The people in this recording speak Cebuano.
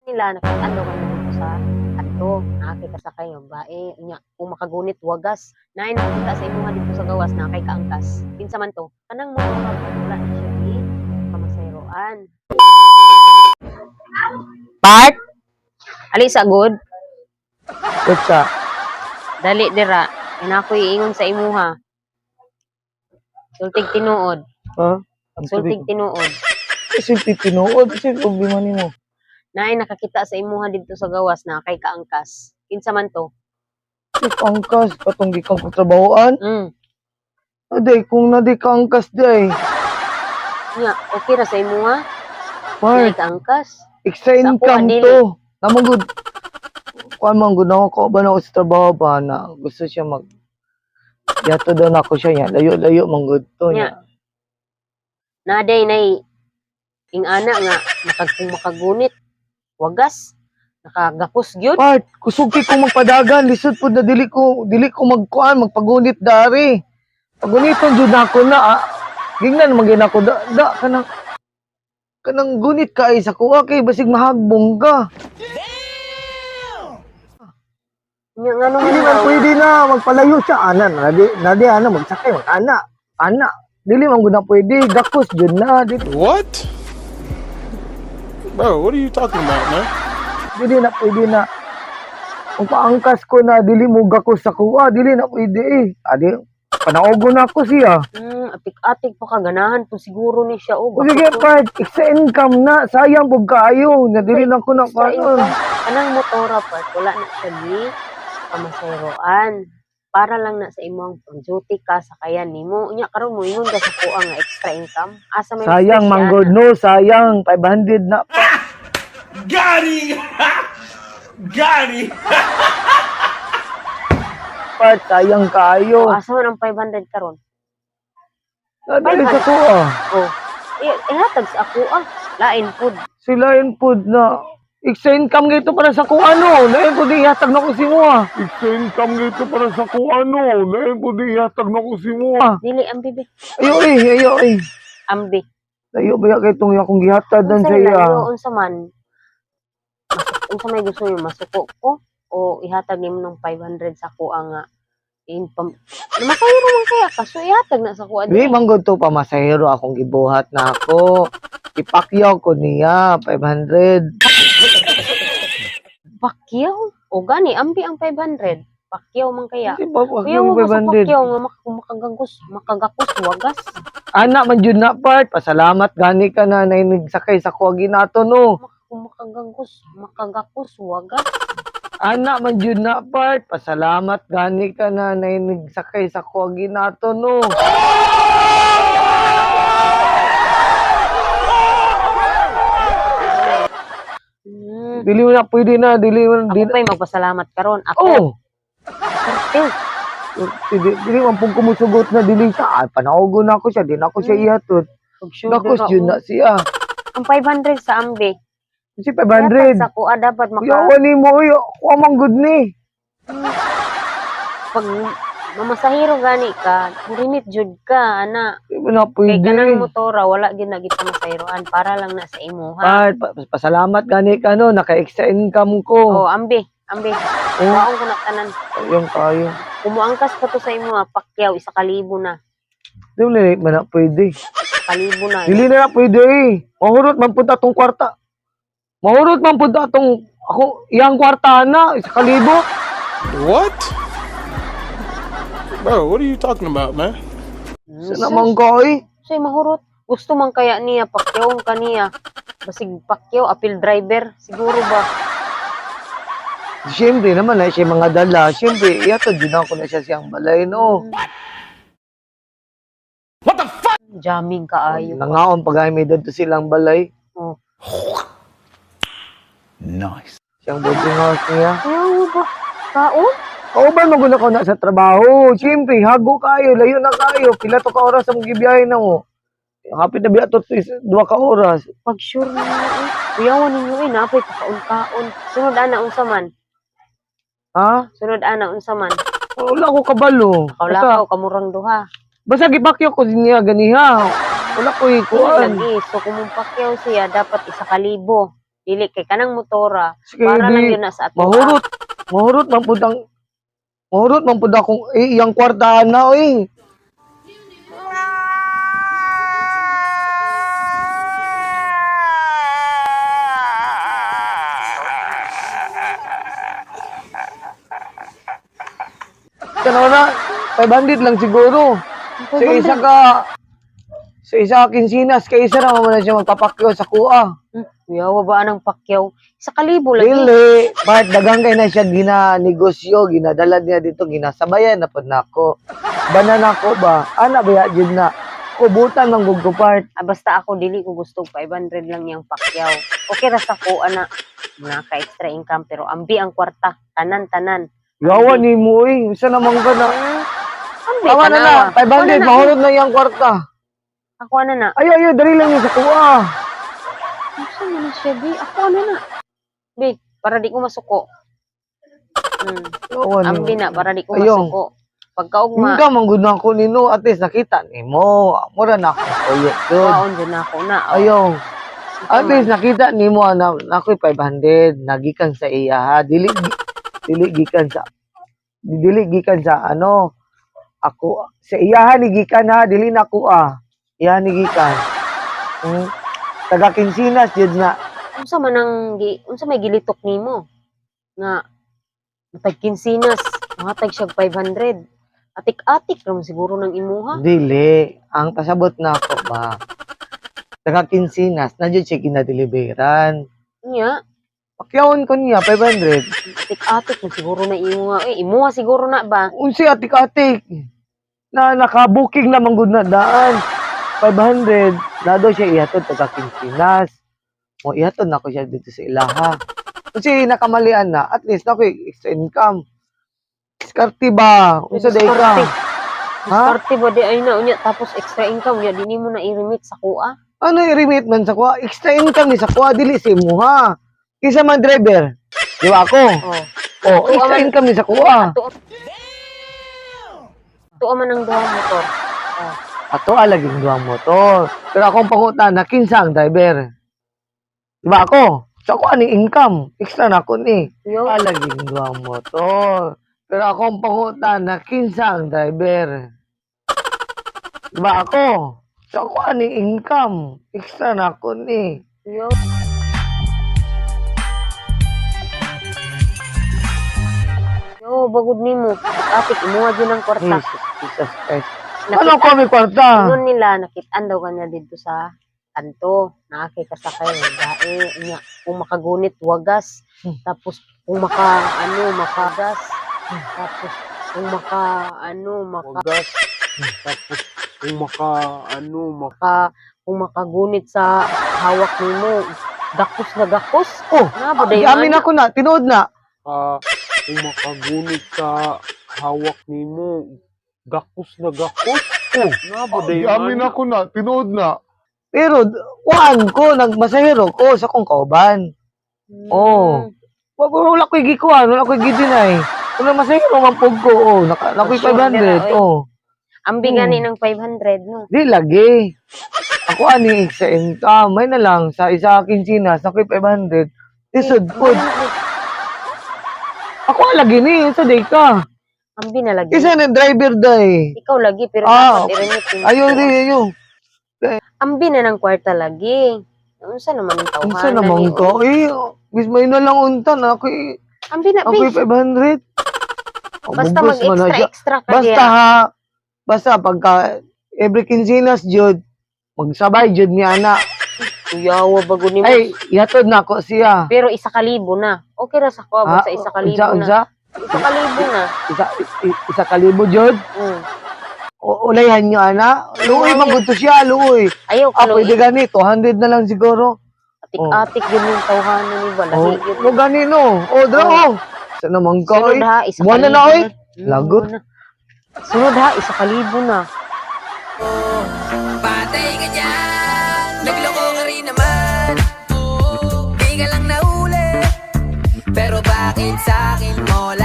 Nila nakita daw kami dito sa kanto, naa kay kasakay nga babae nya kung makagunit wagas. Naay nakita sa imuha dito sa gawas naa kay kaangkas. Kinsa man to? Kanang motora wala na siya gi pamasayroan. Part? Ali sa good. Unsa? Dali dira. Kay naa ko'y iingon sa imuha. Sultig tinuod. Ha? Ang sabi Sultig ko, tinuod. sulti tinuod, kasi problema nimo. Naay nakakita sa imuha didto sa gawas naa kay kaangkas. Kinsa man to? Si kaangkas, katong gikan ko trabahoan. Aday, kung naday kaangkas day. Nya, okay ra sa imuha? Naay Part, kaangkas. extra Sa ako, income adili. to. Namang good. Kuan man gud ako, kauban ako sa trabaho ba na gusto siya mag Yato daw na ako siya niya. Layo-layo man gud to Nya. niya. Naday nay ing-ana nga kung makagunit wagas, nakagapos gyud. Part, kusog kay kong magpadagan, lisod pud na dili ko magkuan, magpagunit dari. Paguniton jud na ako na ah. Gingnan man gyud ako da, da kanang kanang gunit ka ay sa kuha kay basig mahagbong ka. Nya ngano man Dili man daw? pwede na magpalayo siya ana nadi nadi ana magsakay mag ana ana dili man gud na pwede gakos jud na dili, What? Bro, what are you talking about, man? Dili na pwede na kung paangkas ko na dili mo gakos sa kuha, dili na pwede eh. Adi panaogo na ako siya. Atik-atik pa ka ganahan po siguro ni siya og. O sige, part, extra income na. Sayang pug kaayo. Na dili na ko na Extra kaon. income. Kanang motora part wala na siya gi pamasayroan. Para lang na sa imong pang duty ka sakayan nimo. Unya karon mo ingon ka sa kuha nga extra income. Asa may Sayang, extra manggod ana? no. Sayang, 500 na pa. Got him! Got him! Part, sayang kaayo. O, asa man ang 500 karon? Na dili sa kuha. Oh. Ihatag sa ako ah. Lain pud. Sila pud na. Extra income gito para sa kuha no. Lain pud ihatag na ko si mo ah. Extra income dito para sa kung ano. Lain ko di ihatag na ko si mo. Dili ambi be. Ayo eh, ayo eh. Ambi. Layo ba kay itong akong gihatag dan Unsa sa iya. layo, unsa man? Unsa may gusto nimo, masuko ko o ihatag nimo ng 500 sa kuha nga in pam masayro man kaya ka, so ihatag na sa kuha Di di. man gud to pamasahero akong gibuhat na ako. Ipakyaw ko niya 500. Pakyaw o gani ambi ang 500, pakyaw man kaya. Di ba Kuya pakyaw mo sa 500? pakyaw nga makagagos makagakos wagas. Ana man jud na part, pasalamat gani ka na nainigsakay sa kuha ginato no. Makagagos makagakos wagas. Ana man jud na part, pasalamat gani ka na nainigsakay sa kuha ginato no. Dili mo na pwede na, dili mo Ako di, pa'y magpasalamat karon ako. Oh, Swerte. dili man pud kumusugot na dili siya. Ah, panaogo na ako siya, di na ako siya ihatod. Pag sure Gakos dira, jud oh. na siya. Ang 500 sa ambi. Si Ihatag 500. sa kuha dapat maka Yawa ni mo, oy, wa man gud ni. Pag mamasahiro gani ka, murimit jud ka ana. Di mo na Kay pwede. kanang motora wala gyud na gid pamasahiroan, para lang na sa imo ha. Ah, pasalamat gani ka no, naka-extra income ko. Oh, ambi, ambi. Oh. Waong ko na tanan. Yung kayo. Kumuangkas pa to sa imo ha, pakyaw 1,000 na. Di mo na man na pwede. 1,000 na. Dili na na pwede eh. Mahurot man punta tong kwarta. Mahurot man punta tong ako iyang kwarta na 1,000. What? Bro, what are you talking about, man? Sa naman ko eh. Say mahurot. Gusto man kaya niya pakyaw ka niya. Basig pakyaw apil driver siguro ba. Siyempre naman na siya mga dala. Siyempre, iyato jud ako na siya siyang balay no. Jamming kaayo. Nangaon pag may dadto silang balay. Oh. Nice. Siyang boarding house niya. Ayaw ba? Kaon? Kauban mo ko na sa trabaho. Siyempre, hago kayo, layo na kayo. Pila to ka oras ang gibiyahe na mo. Hapit na biya to 2 ka oras. Pag sure ninyo eh. Kuyawan ninyo eh, napay pakaon-kaon. Sunod ana unsa man? Ha? Sunod ana unsa man? Wala ko kabalo. Basta, Kaulakaw kamurang duha. basta gipakyo ko niya ganiha. Wala ko Dili ikuan. lagi. So kung mong pakyaw siya dapat 1,000. Dili kay kanang motora Sige, para lang di, yun na sa ato. mahurot. Mahurot man pud ang mahurot man pud akong eh, iyang kwartahan na oy. Kano na, 500 lang siguro. Sa isa ka, sa isa ka kinsinas, kay isa naman mo na siya magpapakyo sa kuha. Kuyawa ba anang pakyaw? 1,000 lagi. Dili, part daghang kay na siya ginanegosyo, ginadala niya dito, ginasabayan na pud nako. Bana nako ba? Ana ba ya jud na? Kubutan man gud ko part. Ah, basta ako dili ko gusto 500 lang niyang pakyaw. Okay ra sa ko ana naka extra income pero ambi ang kwarta tanan-tanan. Gawa ni mo eh. Isa naman ka na. Ambi Tama na na, tanawa. 500, mahurot na iyang kwarta. Ako na na. Ayo, ayo, dali lang yun sa kuha. Unsa man na siya, bi? Ako ano na. Bi, para di ko masuko. Gawa ni Ambi na para di ko Ayaw. masuko. Pagkaugma, Hindi man gud na ako nino, at least nakita nimo. Mura na ako uyo jud. kwaon jud na ako na. Oh. Ayaw. At least nakita nimo na ako'y 500 nagikan sa iya ha. Dili dili gikan sa dili gikan sa ano ako sa iya ha ni gikan ha dili na ako ah. Iya ni gikan. Taga Kinsinas jud na. Unsa man ang unsa may gilitok nimo nga matag kinsinas, matag siya 500. Atik-atik ra man siguro ng imuha. Dili ang pasabot na ako ba. Taga Kinsinas na jud siya ginadeliveran. Nya, Pakyawon ko niya 500. atik-atik man siguro na imuha. Eh, imuha siguro na ba? Unsay atik-atik na nakabuking na manggod na daan. 500 na daw siya ihatod taga Quintinas. O ihatod na ko siya dito sa Ilaha. Kasi nakamalian na, at least na extra income. Diskarte ba? Unsa day ka? Diskarte. Ha? Diskarte ba di ay na unya tapos extra income unya dini mo na i-remit sa kuha. Ano i-remit man sa kuha? Extra income ni sa kuha dili sa imuha. Kinsa man driver? Di ba ako? Oh. O, extra income ni sa kuha. Ato. Tuo man ang duha motor. Oh. Ato alaging duhang motor. Pero akong pangutana, kinsa ang driver? Di ba ako? So ako ani income. Extra na ako ni. Yo, Alaging duhang motor. Pero akong pangutana, kinsa ang driver? Di ba ako? So ako ani income. Extra na ako ni. yo. Yo, bagod nimo. Atik imuha jud ang kwarta. Jesus, Jesus Christ. Nakita- Ano ko may kwarta? Ingon nila nakitaan daw kanya dito sa kanto. Naaki ka sa kayo. Dae nya kung makagunit wagas. Tapos kung maka ano makagas. Tapos kung maka ano maka Wagas. Tapos kung maka ano maka ka kung makagunit sa hawak nimo gakos na gakos. Oh, Na ba day amin ako na, tinuod na. kung makagunit sa hawak nimo gakos na gakos. Oh, Na ba day amin ako na tinuod na. Pero, kuan ko, nagmasahero ko sa kong kauban. Oh. Wag wala ko'y gikuan, wala ko'y gidinay. Wala masahero man pug ko, oh, naka nakoy Sure, 500, dira, oy. oh. Ambi gani ng 500 no. Di lagi. Ako ani sa income, may na lang sa isa kinsinas, nakoy 500. Isod pod. Ako lagi ni sa day ka. Ambi na lagi. Isa na driver day. Ikaw lagi pero Ah, dapat i-remit nimo. Ayo di ayo. Ambi na ng kwarta lagi. Unsa naman ang tawhana Unsa naman ni, ka? oy? Eh, bis may na lang unta na ako'y Ambi na ako'y bi. 500. Oh, Basta bugos man na mag-extra siya. extra ka Basta diya. ha, basta pagka every kinsinas jud, magsabay jud ni ana. Kuyawa bago nimo. Ay, ihatod na ako siya. Pero 1,000 na. Okay ra sa ko Ah, basta 1,000 unsa, na. unsa? 1,000 na. 1,000 jud. Ulayhan nyo ana. Luoy man gud to siya, luoy. Ayaw Ah, ka pwede gani 200 na lang siguro. Atik-atik yun yung tawhana ni ba? Lahi Oh, yun. no gani no. Oh, dra oh. Sa naman ka Sunod oy. ha, isa Buwan na kalibo na oy. na. Lagot. Buwan na. Sunod ha, 1,000 na. Patay ka dyan, nagloko ka rin naman. Di ka lang nahuli, pero bakit sa'kin mo